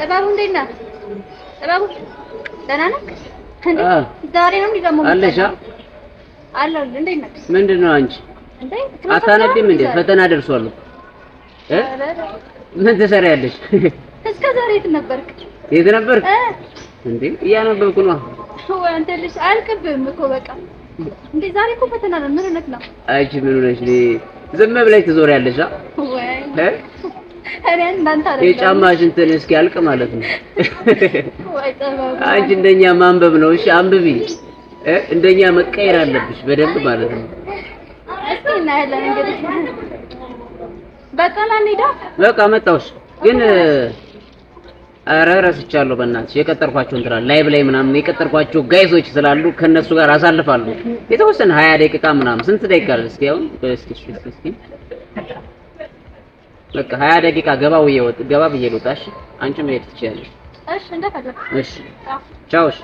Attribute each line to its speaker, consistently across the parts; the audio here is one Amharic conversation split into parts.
Speaker 1: ጥበቡ እንዴት ነህ? ጥበቡ ደህና ነህ? እንዴ ዛሬ ነው እንዴ ደግሞ
Speaker 2: አለሽ?
Speaker 1: አለሁ። እንዴት ነህ?
Speaker 2: ምንድን ነው አንቺ
Speaker 1: እንዴ
Speaker 2: አታነቢም እንዴ? ፈተና ደርሷል እኮ እ ምን ትሰሪያለሽ?
Speaker 1: እስከ ዛሬ የት ነበርክ?
Speaker 2: የት ነበርክ እንዴ? እያነበብኩ ነው።
Speaker 1: ወይ አንተ ልጅ አልቅብህም እኮ በቃ። እንዴ ዛሬ እኮ ፈተና ነው። ምን ሆነህ ነው?
Speaker 2: አንቺ ምን ሆነሽ ነው? ዝም ብለሽ ትዞሪያለሽ?
Speaker 1: ወይ
Speaker 2: እ
Speaker 1: እኔ እንዳንተ አይደለም።
Speaker 2: የጫማሽ እንትን እስኪያልቅ ማለት ነው።
Speaker 1: ወይ ጥበቡ
Speaker 2: አንቺ እንደኛ ማንበብ ነው። እሺ አንብቢ። እንደኛ መቀየር አለብሽ በደንብ ማለት ነው።
Speaker 1: እስኪ እናያለን እንግዲህ። በቃ ና እንሂዳ።
Speaker 2: በቃ መጣሁሽ። ግን ኧረ ረስቻለሁ። በእናትሽ የቀጠርኳቸው እንትና live ላይ ምናምን የቀጠርኳቸው guys ኦች ስላሉ ከነሱ ጋር አሳልፋለሁ የተወሰነ 20 ደቂቃ ምናምን። ስንት ደቂቃ አለ? እስኪ አሁን እስኪ እስኪ እስኪ በቃ 20 ደቂቃ ገባ ብዬ ወጥ ገባ ብዬ ልውጣ። እሺ አንቺ መሄድ ትችያለሽ።
Speaker 1: እሺ እንደፈለክ።
Speaker 2: እሺ ቻው። እሺ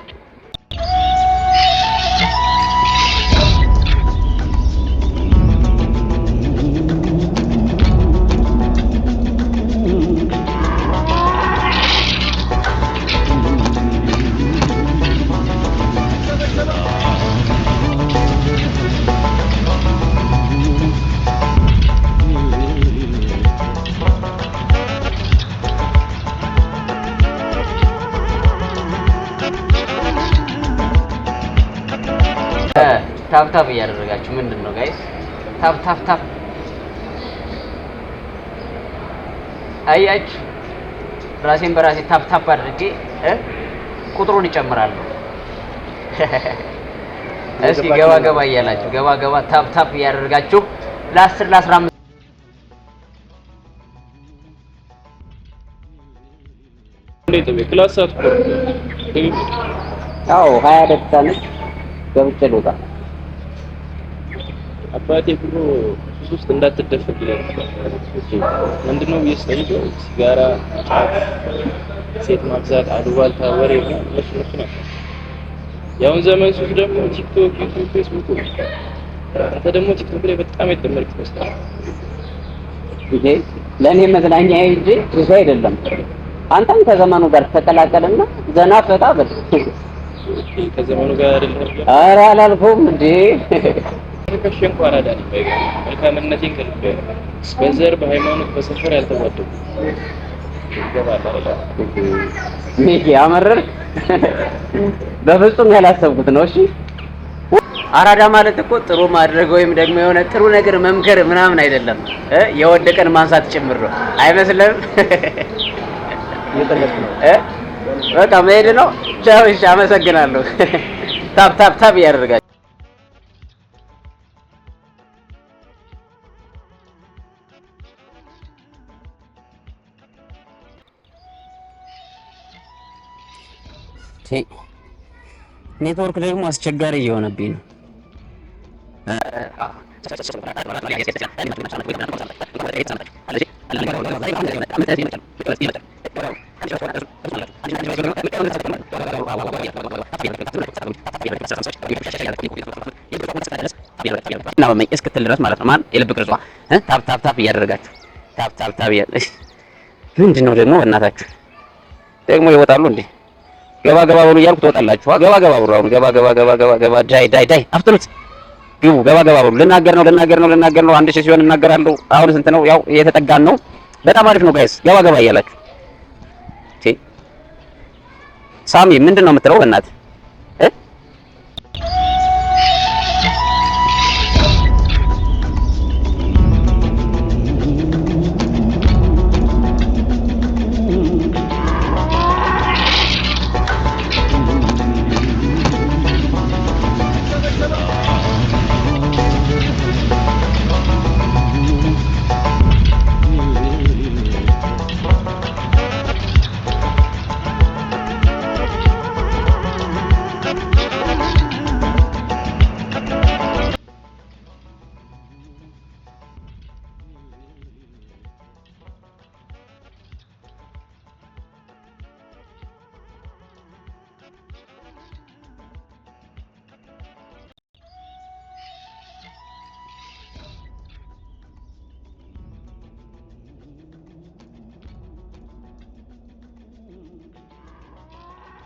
Speaker 2: tap tap እያደረጋችሁ ምንድን ነው guys? Tap tap tap አያችሁ፣ ራሴን በራሴ tap tap አድርጌ ቁጥሩን እጨምራለሁ። እስኪ ገባ ገባ እያላችሁ ገባ ገባ tap tap እያደረጋችሁ ለ10 ለ15
Speaker 3: እንዴት ነው class ሰዓት እኮ ነው።
Speaker 2: አዎ 20 ደቂቃ ነች። ገብቼ ልውጣ።
Speaker 3: አባቴ ብሎ ሱስ ውስጥ እንዳትደፈቅ ይላል። ምንድነው ብዬ ስጠይቀው ሲጋራ፣ ጫት፣ ሴት ማብዛት፣ አሉባልታ፣ ወሬ ምናምን እነሱ እነሱ ናቸው። የአሁን ዘመን ሱስ ደግሞ ቲክቶክ፣ ዩቲዩብ፣ ፌስቡክ። አንተ ደግሞ ቲክቶክ ላይ በጣም የተጠመድክ ይመስላል።
Speaker 2: እንዴ ለእኔ መዝናኛ እንጂ ሱስ አይደለም። አንተም ከዘመኑ ጋር ተቀላቀልና ዘና ፈታ በል።
Speaker 3: ከዘመኑ ጋር አይደለም።
Speaker 2: ኧረ አላልኩም እንዴ።
Speaker 3: ተከሽ እንኳን አራዳ ነኝ። ባይገርምህ መልካምነቴን ከልቤ ነው። በዘር በሃይማኖት በሰፈር ያልተዋደቁ ይገባል አይደል?
Speaker 2: ሚኪ አመረርክ። በፍጹም ያላሰብኩት ነው። እሺ አራዳ ማለት እኮ ጥሩ ማድረግ ወይም ደግሞ የሆነ ጥሩ ነገር መምከር ምናምን አይደለም፣ የወደቀን ማንሳት ጭምር ነው። አይመስልም? በቃ መሄድ ነው። ቻው። እሺ አመሰግናለሁ። Tap tap tap እያደረጋችሁ ኔትወርክ ደግሞ አስቸጋሪ እየሆነብኝ ነው። እስክትል ድረስ ማለት ነው። ማን የልብ ቅርጿ tap tap tap እያደረጋችሁ tap tap tap ምንድን ነው ደግሞ በእናታችሁ ደግሞ ይወጣሉ እንዴ? ገባ ገባ በሉ እያልኩ ትወጣላችሁ። ገባ ገባ በሉ አሁን ገባ ገባ ገባ ገባ ገባ ዳይ ዳይ ዳይ አፍጥኑት ግቡ። ገባ ገባ በሉ። ልናገር ነው ልናገር ነው ልናገር ነው። 1000 ሲሆን እናገራለሁ። አሁን ስንት ነው? ያው እየተጠጋን ነው። በጣም አሪፍ ነው guys። ገባ ገባ እያላችሁ ሳሚ ምንድን ነው የምትለው? በእናትህ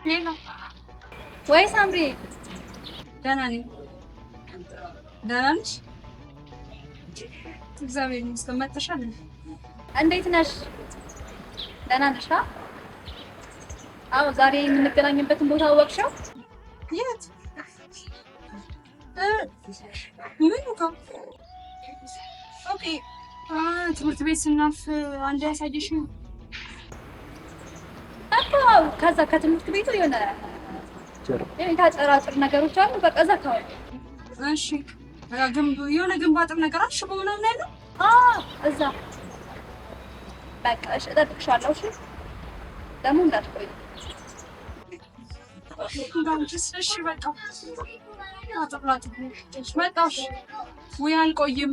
Speaker 4: Hello።
Speaker 1: ወይ ሳምሪ፣
Speaker 4: ደህና ነኝ። ደህና ነሽ? እግዚአብሔር ይመስገን። መጥተሻል?
Speaker 1: እንዴት ነሽ? ደህና ነሽ? አዎ፣ ዛሬ የምንገናኝበትን ቦታ አወቅሽው?
Speaker 4: የት? ምን ጋር? Okay፣ ትምህርት ቤት ስናልፍ አንድ ያሳየሽኝ
Speaker 1: እኮ። ከዛ ከትምህርት ቤቱ የሆነ የታጠራጥር ነገሮች አሉ። በቃ እዛ አካባቢ።
Speaker 4: እሺ፣ ግንብ የሆነ ግንብ አጥር ነገር አለ፣ ሽቦ ምናምን ያለው።
Speaker 1: አዎ፣ እዛ በቃ። እሺ፣ እጠብቅሻለሁ። እሺ፣ ደግሞ እንዳትቆይ።
Speaker 4: እንዳንቺስ። እሺ፣ በቃ አጥር ላጥር መጣሁ። እሺ፣ ውይ አልቆይም።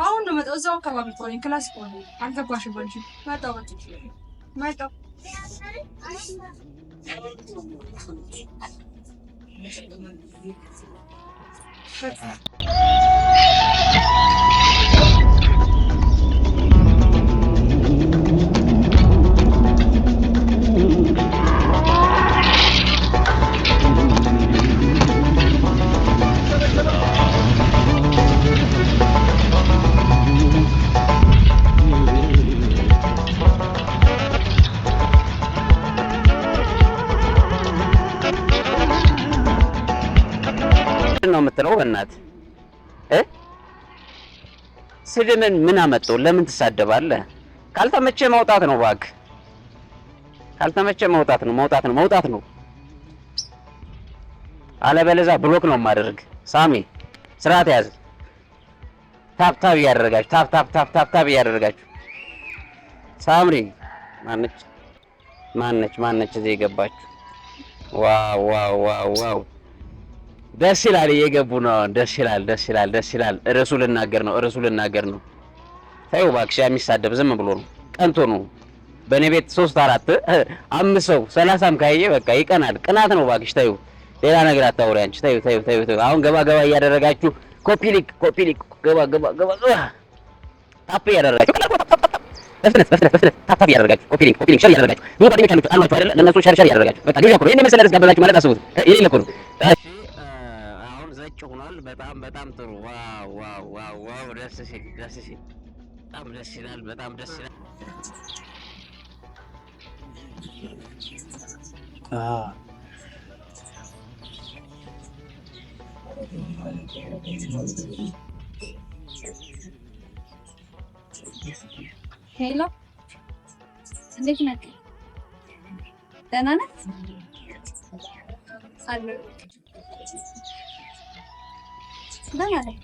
Speaker 4: አሁን ነው መጣሁ። እዛው አካባቢ እኮ ነኝ፣ class እኮ ነኝ። አልገባሽም አንቺ። መጣሁ፣ በቃ መጣሁ።
Speaker 2: ምንድን ነው የምትለው? በእናትህ እ ስድብን ምን አመጣው? ለምን ትሳደባለህ? ካልተመቸ መውጣት ነው እባክህ። ካልተመቸ መውጣት ነው፣ መውጣት ነው፣ መውጣት ነው። አለበለዚያ block ነው የማደርግ። ሳሚ ስርዓት ያዝ። Tap tap እያደረጋችሁ፣ tap tap tap tap tap እያደረጋችሁ። ሳምሪ ማነች? ማነች? ማነች እዚህ የገባችሁ? Wow, wow, wow, wow! ደስ ይላል። እየገቡ ነው። ደስ ይላል። ደስ ይላል። ደስ ይላል። ርዕሱ ልናገር ነው። ርዕሱ ልናገር ነው። ተይው እባክሽ፣ የሚሳደብ ዝም ብሎ ነው፣ ቀንቶ ነው። በእኔ ቤት ሶስት፣ አራት፣ አምስት ሰው 30ም ካየ በቃ ይቀናል። ቅናት ነው። እባክሽ ተይው፣ ሌላ ነገር አታውሪ አንቺ። ተይው፣ ተይው፣ ተይው፣ ተይው። አሁን ገባ ገባ እያደረጋችሁ copy link፣ copy link፣ ገባ ገባ ገባ ገባ tap እያደረጋችሁ በፍጥነት በፍጥነት በፍጥነት tap tap እያደረጋችሁ copy link፣ copy link፣ share እያደረጋችሁ። ብዙ ጓደኞች አሏችሁ አይደለ? ለእነሱ share share እያደረጋችሁ በቃ ግብዣ እኮ ነው። ይሄን የመሰለ ርዕስ ጋበዛችሁ ማለት አስቡት። የሌለ እኮ ነው። አሁን ዘጭ ሆኗል። በጣም በጣም ጥሩ። Wow, wow, wow, wow! ደስ ሲል፣ ደስ ሲል፣ በጣም ደስ ይላል። በጣም ደስ ይላል።
Speaker 1: Hello፣ እንዴት ነህ? ደህና ነህ? አለሁ። ደህና ነኝ።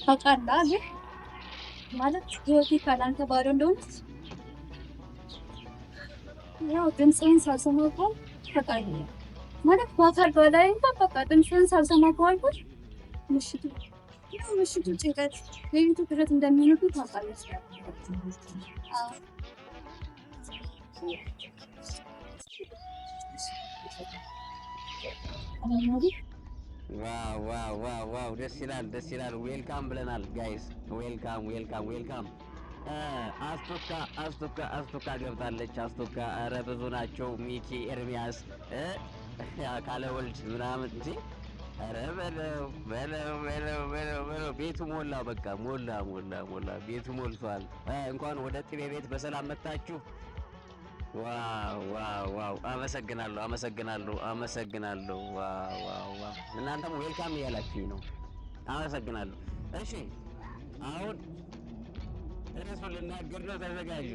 Speaker 1: ታውቃለህ ግን ማለት ህይወቴ ካላንተ ባዶ እንደሆነች ያው ድምፅህን ሳልሰማ እኮ ታውቃለህ፣ ማለት በአካል ባላይ እንኳን በቃ ድምፅህን ሳልሰማ ከዋልኩኝ ምሽቱ ያው ምሽቱ ጭንቀት፣ ሌሊቱ ቅዠት እንደሚሆንብኝ ታውቃለህ። አዎ።
Speaker 2: Wow, wow, wow, wow! ደስ ይላል፣ ደስ ይላል። Welcome ብለናል guys። Welcome, welcome, welcome። አስቶካ፣ አስቶካ፣ አስቶካ ገብታለች። አስቶካ፣ ኧረ ብዙ ናቸው። ሚኪ፣ ኤርሚያስ፣ ካለ ወልድ ምናምን እንጂ ኧረ በለው በለው በለው በለው በለው፣ ቤቱ ሞላ። በቃ ሞላ ሞላ ሞላ፣ ቤቱ ሞልቷል። እንኳን ወደ ጥቤ ቤት በሰላም መጣችሁ። Wow, wow, wow! አመሰግናለሁ፣ አመሰግናለሁ፣ አመሰግናለሁ። Wow, wow, wow! እናንተም welcome እያላችሁኝ ነው። አመሰግናለሁ። እሺ፣ አሁን ርዕሱን ልናገር ነው። ተዘጋጁ።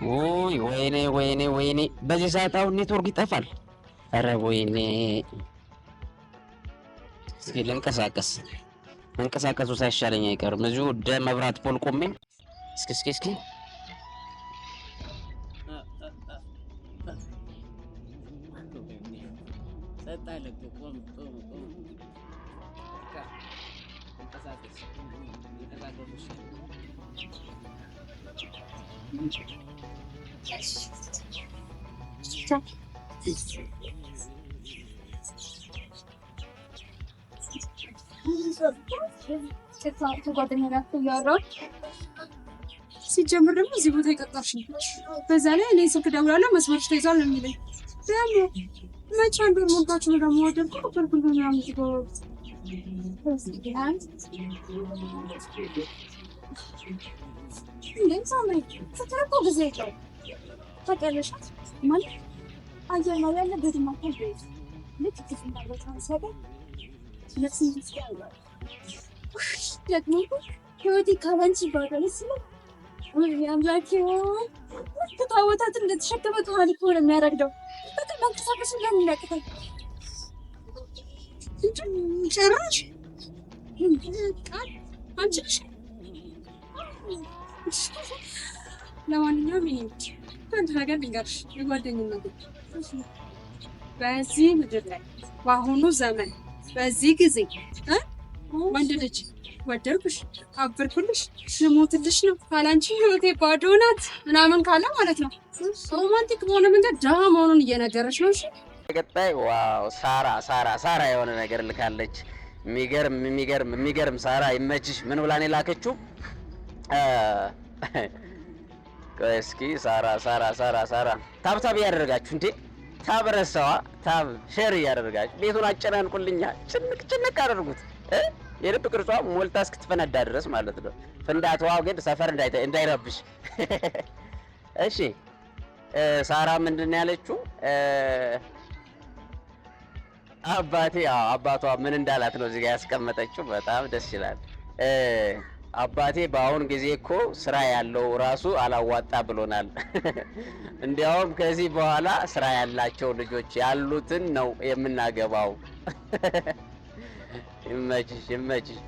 Speaker 2: ውይ ወይኔ ወይኔ ወይኔ! በዚህ ሰዓት አሁን ኔትወርክ ይጠፋል። ኧረ ወይኔ! እስኪ ልንቀሳቀስ። መንቀሳቀሱ ሳይሻለኝ አይቀርም። እዚሁ ወደ መብራት pole ቆሜ እስኪ እስኪ እስኪ።
Speaker 3: ጸጥ አለ እኮ። ቆም ቆም ቆም። በቃ እንቀሳቀስ፣ እንቀሳቀሱ ይሻላል።
Speaker 1: ከጓደኛ ጋር እያወራሁ
Speaker 4: ሲጀምር ደግሞ እዚህ ቦታ የቀጠርሽኝ፣ በዛ ላይ እኔ ስልክ ደውላለሁ መስመርሽ ተይዟል ነው የሚለኝ። ደግሞ መቼ አንድ ወር ሞልቷችሁ ነው ደግሞ ወደድኩ ወደድኩ ምናምን ትገባሉት።
Speaker 1: እንዴ ሳምሪ፣ ፍቅር እኮ ጊዜ የለውም ታውቂያለሽ። ማለት አየር ላይ ያለ በድማታ ልክ ጊዜ እንዳለው ሲያገኝ ነፍስን ያለው ደግሞ እኮ ህይወቴ ካላንቺ ባዶ ነች ስለው ውይ አምላኬ ሆይ ልክ ታቦታት እንደተሸከመ ከሃዲ እኮ ነው የሚያረግደው። በቃ መንቀሳቀሱ ለምን ያቅታል?
Speaker 4: ጭራሽ ቃል አንቺ ነሽ። ለማንኛውም ይሄ አንድ ነገር ልንገርሽ፣ የጓደኝነት በዚህ ምድር ላይ በአሁኑ ዘመን በዚህ ጊዜ ወንድ ልጅ ወደድኩሽ፣ አበርኩልሽ፣ ስሞትልሽ ነው ካላንቺ ህይወቴ ባዶ ናት ምናምን ካለ ማለት ነው romantic በሆነ መንገድ ድሃ መሆኑን እየነገረች ነው። እሺ
Speaker 2: ቀጣይ wow ሳራ ሳራ ሳራ የሆነ ነገር ልካለች። የሚገርም የሚገርም የሚገርም ሳራ ይመችሽ። ምን ብላ ነው የላከችው? ቆይ እስኪ ሳራ ሳራ ሳራ ሳራ tap tap እያደረጋችሁ እንዴ tap ረሳዋ tap share እያደረጋችሁ ቤቱን አጨናንቁልኛ። ጭንቅ ጭንቅ አደርጉት እ የልብ ቅርጿ ሞልታ እስክትፈነዳ ድረስ ማለት ነው። ፍንዳታዋ ግን ሰፈር እንዳይረብሽ። እሺ ሳራ ምንድን ነው ያለችው? አባቴ አዎ አባቷ ምን እንዳላት ነው እዚህ ጋር ያስቀመጠችው። በጣም ደስ ይላል። አባቴ በአሁን ጊዜ እኮ ስራ ያለው ራሱ አላዋጣ ብሎናል። እንዲያውም ከዚህ በኋላ ስራ ያላቸው ልጆች ያሉትን ነው የምናገባው። ይመችሽ ይመችሽ።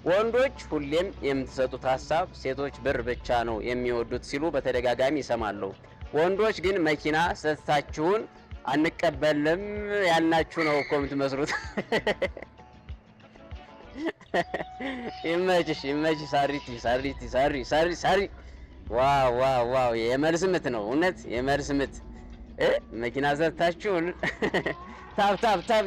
Speaker 2: ወንዶች ሁሌም የምትሰጡት ሀሳብ ሴቶች ብር ብቻ ነው የሚወዱት ሲሉ በተደጋጋሚ ይሰማለሁ። ወንዶች ግን መኪና ሰጥታችሁን አንቀበልም ያልናችሁ ነው እኮ የምትመስሉት። ይመችሽ ይመችሽ። ሳሪቲ ሳሪቲ ሳሪ ሳሪ ሳሪ። Wow wow wow! የመልስ ምት ነው እውነት የመልስ ምት እ መኪና ሰጥታችሁን tap tap tap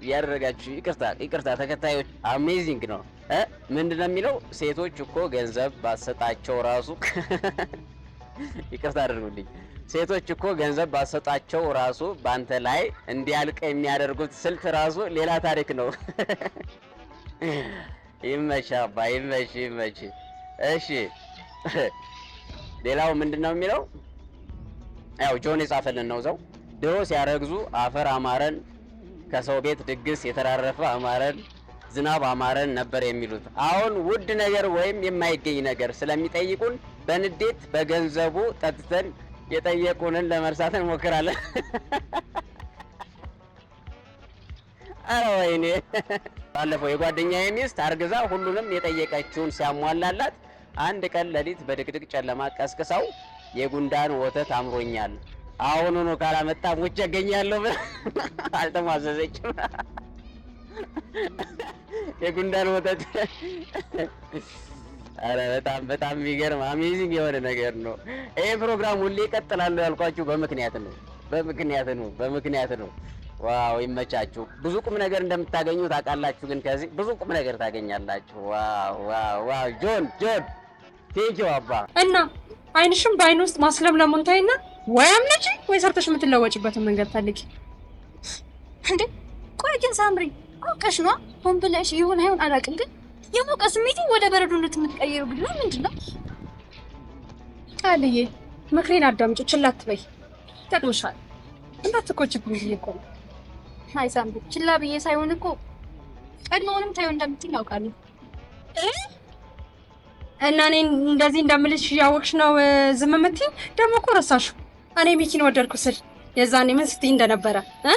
Speaker 2: እያደረጋችሁ ይቅርታ ይቅርታ ተከታዮች፣ amazing ነው እ ምንድን ነው የሚለው? ሴቶች እኮ ገንዘብ ባሰጣቸው ራሱ ይቅርታ አድርጉልኝ። ሴቶች እኮ ገንዘብ ባሰጣቸው ራሱ በአንተ ላይ እንዲያልቅ የሚያደርጉት ስልት ራሱ ሌላ ታሪክ ነው። ይመች አባ ይመች ይመች። እሺ ሌላው ምንድን ነው የሚለው? ያው ጆን የጻፈልን ነው ዘው ድሮ ሲያረግዙ አፈር አማረን፣ ከሰው ቤት ድግስ የተራረፈ አማረን፣ ዝናብ አማረን ነበር የሚሉት። አሁን ውድ ነገር ወይም የማይገኝ ነገር ስለሚጠይቁን በንዴት በገንዘቡ ጠጥተን የጠየቁንን ለመርሳት እንሞክራለን። አረ ወይኔ! ባለፈው የጓደኛዬ ሚስት አርግዛ ሁሉንም የጠየቀችውን ሲያሟላላት አንድ ቀን ሌሊት በድቅድቅ ጨለማ ቀስቅሰው የጉንዳን ወተት አምሮኛል አሁኑኑ ካላመጣ ሙቼ እገኛለሁ ብላ አልተሟዘዘችም። የጉንዳን ወተት። አረ በጣም በጣም የሚገርም amazing የሆነ ነገር ነው። ይሄ ፕሮግራም ሁሌ ይቀጥላሉ ያልኳችሁ በምክንያት ነው፣ በምክንያት ነው፣ በምክንያት ነው። Wow ይመቻችሁ። ብዙ ቁም ነገር እንደምታገኙ ታውቃላችሁ፣ ግን ከዚህ ብዙ ቁም ነገር ታገኛላችሁ። Wow wow wow! ጆን ጆን thank you አባ።
Speaker 4: እና አይንሽም በአይን ውስጥ ማስለምለሙን ታይና ወይ አምነች ወይ ሰርተሽ የምትለወጭበትን መንገድ ፈልጊ።
Speaker 1: እንዴ ቆይ ግን ሳምሪ አውቀሽ ነዋ፣ ሆን ብለሽ ይሁን አይሁን አላውቅም፣ ግን የሞቀ ስሜቴ ወደ በረዶነት የምትቀይረው ግን ምንድን ነው?
Speaker 4: ቃልዬ ምክሬን አዳምጪ፣ ችላ አትበይ፣ ይጠቅምሻል። እንዳትኮችብኝ ብዬ እኮ ነው።
Speaker 1: አይ ሳምሪ ችላ ብዬ ሳይሆን እኮ ቀድሞውንም ታየው እንደምትይኝ አውቃለሁ።
Speaker 4: እና እኔ እንደዚህ እንደምልሽ እያወቅሽ ነው ዝም የምትይኝ? ደግሞ እኮ ረሳሽው። እኔ ሚኪን ወደድኩ ስል የዛኔ ምን ስትይ እንደነበረ እ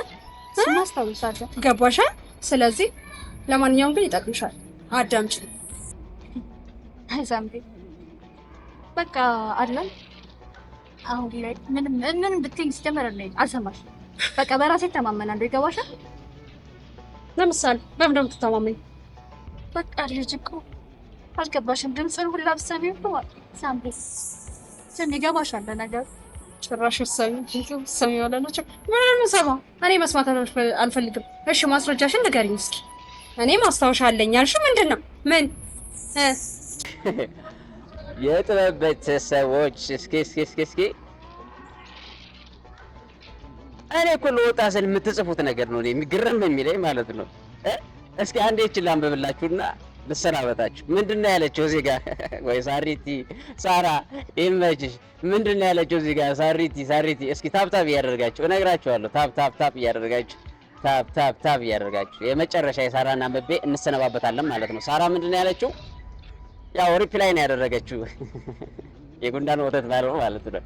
Speaker 1: እሱን አስታውሳለሁ።
Speaker 4: ገባሽ? ስለዚህ ለማንኛውም ግን ይጠቅምሻል፣ አዳምጪ።
Speaker 1: አይ ሳምሪ በቃ አይደለም አሁን ላይ ምንም ምንም ብትይኝ ሲጀመር እኔ አልሰማሽም። በቃ በራሴ እተማመናለሁ። ይገባሻል?
Speaker 4: ለምሳሌ በምን ነው የምትተማመኝ?
Speaker 1: በቃ ልጅ እኮ አልገባሽም። ድምፅን ሁላ ብትሰሚው እኮ ሳምሪ ስሚ ይገባሻል ለነገሩ።
Speaker 4: ጭራሽ ሰሚ ናቸው። ምንም ሰማ እኔ መስማት አልፈልግም። እሺ ማስረጃሽን ንገሪኝ እስኪ። እኔ ማስታወሻ አለኝ ያልሽው ምንድን ነው? ምን
Speaker 2: የጥበብ ቤተሰቦች እስኪ እስኪ እስኪ እስኪ እኔ እኮ ልወጣ ስል የምትጽፉት ነገር ነው የሚግርም የሚለኝ ማለት ነው። እስኪ አንዴ ይችላል ላንብብላችሁና ልሰናበታችሁ። ምንድን ነው ያለችው እዚህ ጋር? ወይ ሳሪቲ ሳራ ይመችሽ። ምንድን ነው ያለችው እዚህ ጋር? ሳሪቲ ሳሪቲ፣ እስኪ tap tap እያደረጋችሁ እነግራችኋለሁ። tap tap tap እያደረጋችሁ tap tap tap እያደረጋችሁ የመጨረሻ የሳራን አንብቤ እንሰነባበታለን ማለት ነው። ሳራ ምንድን ነው ያለችው? ያው reply ነው ያደረገችው የጉንዳን ወተት ባለው ማለት ነው።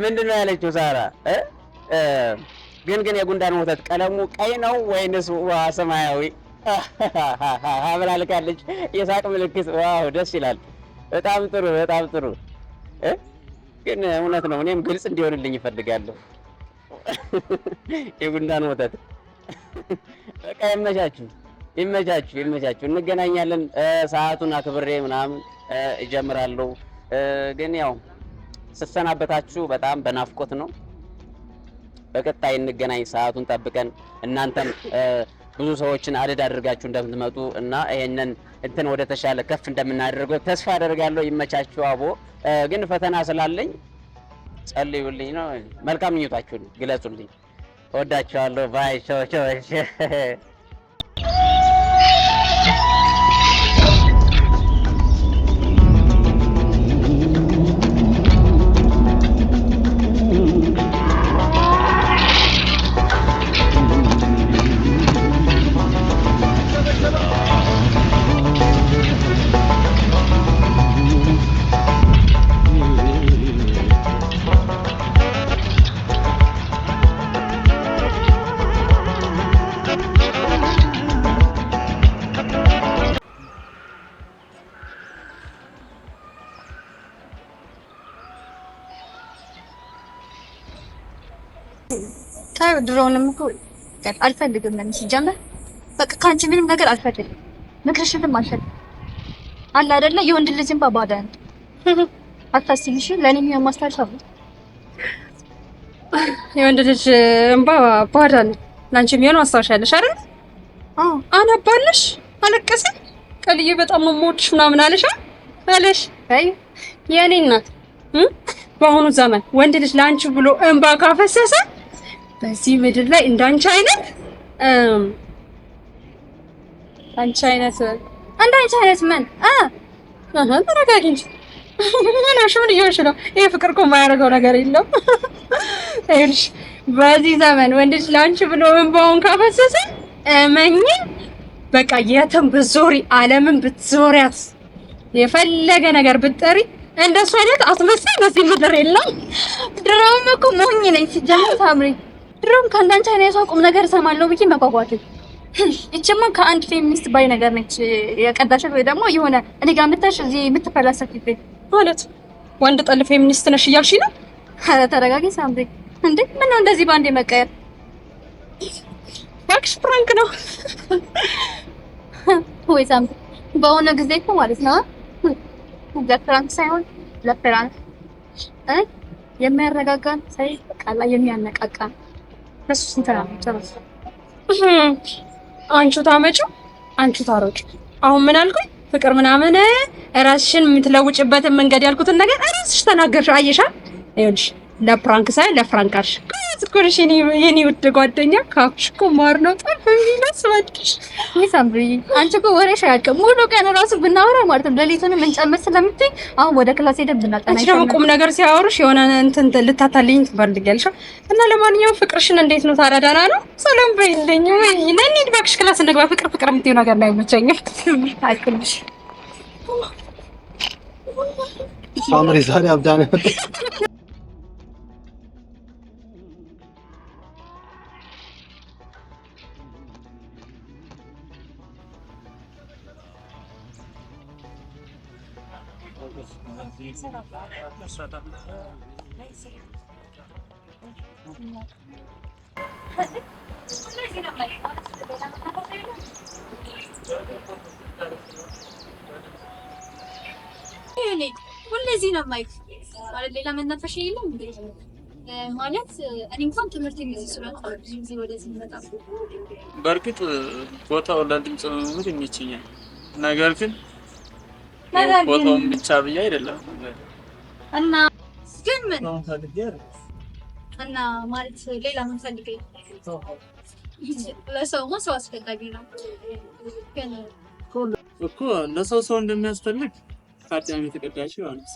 Speaker 2: ምንድን ነው ያለችው ሳራ? ግን የጉንዳን ወተት ቀለሙ ቀይ ነው ወይንስ ውሃ ሰማያዊ ብላ ልካለች። የሳቅ ምልክት። Wow ደስ ይላል። በጣም ጥሩ በጣም ጥሩ። ግን እውነት ነው። እኔም ግልጽ እንዲሆንልኝ እፈልጋለሁ። የጉንዳን ወተት በቃ ይመቻችሁ፣ ይመቻችሁ፣ ይመቻችሁ። እንገናኛለን። ሰዓቱን አክብሬ ምናምን እጀምራለሁ። ግን ያው ስሰናበታችሁ በጣም በናፍቆት ነው። በቀጣይ እንገናኝ፣ ሰዓቱን ጠብቀን እናንተም ብዙ ሰዎችን add አድርጋችሁ እንደምትመጡ እና ይሄንን እንትን ወደ ተሻለ ከፍ እንደምናደርገው ተስፋ አደርጋለሁ። ይመቻችሁ። አቦ ግን ፈተና ስላለኝ ጸልዩልኝ ነው። መልካም ምኞታችሁን ግለጹልኝ። እወዳችኋለሁ። Bye። ቻው ቻው።
Speaker 1: ድሮውንም እኮ አልፈልግም። ምን ሲጀምር በቃ ከአንቺ ምንም ነገር አልፈልግም፣ ምክርሽንም አልፈልግም። አለ አይደለ የወንድ ልጅ እንባ ባዳ ነው። አታስቢሽ። ለእኔ የሚሆን ማስታወሻ ነው።
Speaker 4: የወንድ ልጅ እንባ ባዳ ነው። ለአንቺ የሚሆን ማስታወሻ ያለሽ አይደል? አዎ። አነባለሽ፣ አለቀሰ፣ ቀልዬ በጣም ነው የምወድሽ ምናምን አለሽ አለሽ። አይ የኔ እናት፣ በአሁኑ ዘመን ወንድ ልጅ ለአንቺ ብሎ እንባ ካፈሰሰ በዚህ ምድር ላይ እንዳንቺ አይነት አንቺ አይነት
Speaker 1: እንዳንቺ አይነት ምን
Speaker 4: ተረጋጊ እንጂ ምን ምን እየሆንሽ ነው? ይሄ ፍቅር እኮ የማያደርገው ነገር የለም። ይኸውልሽ በዚህ ዘመን ወንድ ልጅ ለአንቺ ብሎ እንባውን ካፈሰሰ እመኚኝ በቃ የትም ብትዞሪ ዓለምን ብትዞሪያት የፈለገ ነገር ብትጠሪ እንደሱ አይነት አስመሳይ በዚህ ምድር የለም።
Speaker 1: ድሮውም እኮ ሞኝ ነኝ ሲጀምር ሳምሪ ድሮም ከአንዳንቺ አይነት ሰው ቁም ነገር እሰማለሁ ብዬ መጓጓት። ይችማ ከአንድ ፌሚኒስት ባይ ነገር ነች የቀዳሻት፣ ወይ ደግሞ የሆነ እኔ ጋር መተሽ እዚህ የምትፈላሰፊብኝ
Speaker 4: ማለት ወንድ ጠል ፌሚኒስት ነሽ እያልሽ ነው?
Speaker 1: ኧረ ተረጋጊ ሳምሪ። እንዴ ምነው እንደዚህ በአንዴ መቀየር?
Speaker 4: እባክሽ prank ነው።
Speaker 1: ወይ ሳምሪ፣ በሆነ ጊዜ እኮ ማለት ነው ለ prank ሳይሆን ለ prank የሚያረጋጋን ሳይ ቃላ የሚያነቃቃን
Speaker 4: እሱ ስንት ነው? አንቺ ታመጪው አንቺ ታሮጪው። አሁን ምን አልኩኝ? ፍቅር ምናምን ራስሽን የምትለውጭበትን መንገድ ያልኩትን ነገር ራስሽ ተናገርሽ። አየሻ? ይኸውልሽ ለ prank ሳይሆን ለፍራንክ አልሽ። እኮ ነሽ የኔ ውድ ጓደኛ። ካፍሽ እኮ ማር ነው ጠብ የሚለው ስወድሽ።
Speaker 1: ወይ ሳምሪ፣ አንቺ እኮ ወሬሽ አያልቅም። ሙሉ ቀን ራሱ ብናወራ ማለት ነው ሌሊቱንም እንጨምር ስለምትይ አሁን ወደ class ሄደን ብናጠና
Speaker 4: አንቺ ደግሞ ቁም ነገር ሲያወሩሽ የሆነ እንትን ልታታልኝ ትፈልጊያለሽ። እና ለማንኛውም ፍቅርሽን እንዴት ነው ታዲያ? ደህና ነው? ሰላም በይልኝ። ወይ እንሂድ እባክሽ class እንግባ። ፍቅር ፍቅር የምትይው ነገር ላይ አይመቸኝም።
Speaker 1: አይክልሽ
Speaker 5: ሳምሪ ዛሬ አብዳ ነው።
Speaker 1: ሁለዚህ ነው የማይክ ማለት ሌላ መናፈሻ የለም እንዴ? ማለት እኔ እንኳን ትምህርት የሚይዝ ስለሆነ ብዙ ጊዜ ወደዚህ መጣ።
Speaker 3: በእርግጥ ቦታው ለድምፅ ልምምድ ይመቸኛል። ነገር ግን ቦታውን ብቻ ብዬ አይደለም።
Speaker 1: እና ግን ምን እና ማለት ሌላ ምን ፈልገኝ? ለሰው ሰው አስፈላጊ ነው። ግን
Speaker 3: እኮ ለሰው ሰው እንደሚያስፈልግ ከአዳም የተቀዳችው ዮሐንስ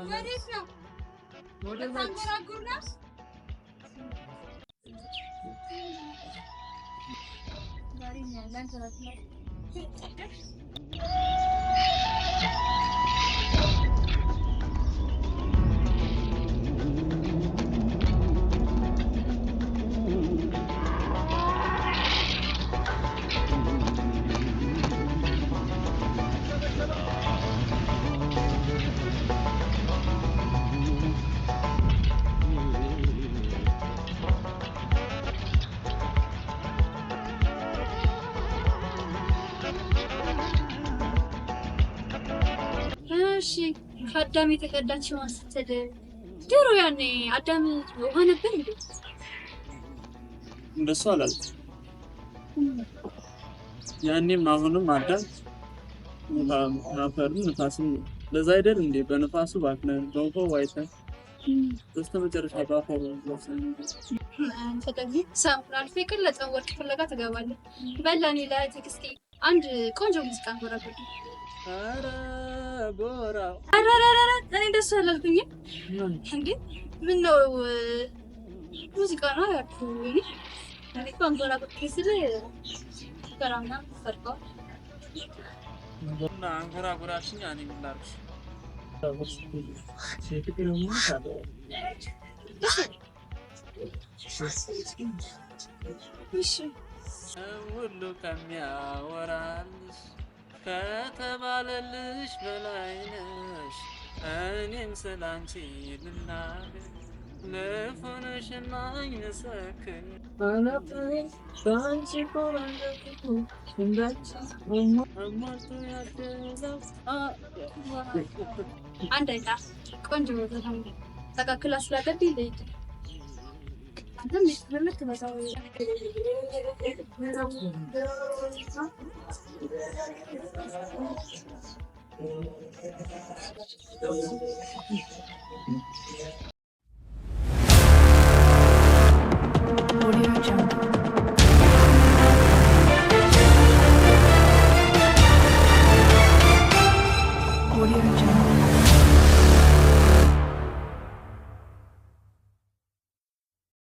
Speaker 1: ወዴት ነው? ታንጎራጉር ነው? እሺ ከአዳም የተቀዳችው ስትል ድሮ ያኔ አዳም ውሃ ነበር እንዴ?
Speaker 3: እንደሱ አላልኩም። ያኔም አሁንም አዳም አፈርም ንፋስም ነው። ለዛ አይደል እንዴ በንፋሱ ባክነን በውሃው ዋይተን በስተመጨረሻ በአፈሩ ለብሰን።
Speaker 1: አንተ ደግሞ ሰሙን አልፎ የቀለጠ ወርቅ ፍለጋ ትገባለህ። በላኔ ለትዕግስቴ አንድ ቆንጆ ሙዚቃ አንጎራጉር።
Speaker 3: ኧረ ጎራ።
Speaker 1: ኧረ ኧረ ኧረ እኔ እንደሱ አላልኩኝም እንዴ። ምን ነው ሙዚቃ ነው ያልኩህ። እኔ እኮ አንጎራጉር ስል ሙከራ ምናምን ፈርቀዋል።
Speaker 3: እና አንጎራጉራሽኝ እኔ ምን ላድርግሽ?
Speaker 1: እሺ
Speaker 3: ሁሉ ከሚያወራልሽ ከተባለልሽ በላይ ነሽ። እኔም ስላንቺ ልናገር ልፉንሽ ማይመሰክር
Speaker 1: አንድ አይታ ቆንጆ ዘፈን ተካክላ ስላለብኝ ልሂድ። አንተም ልክ በዛው።
Speaker 4: Audio Jungle. Audio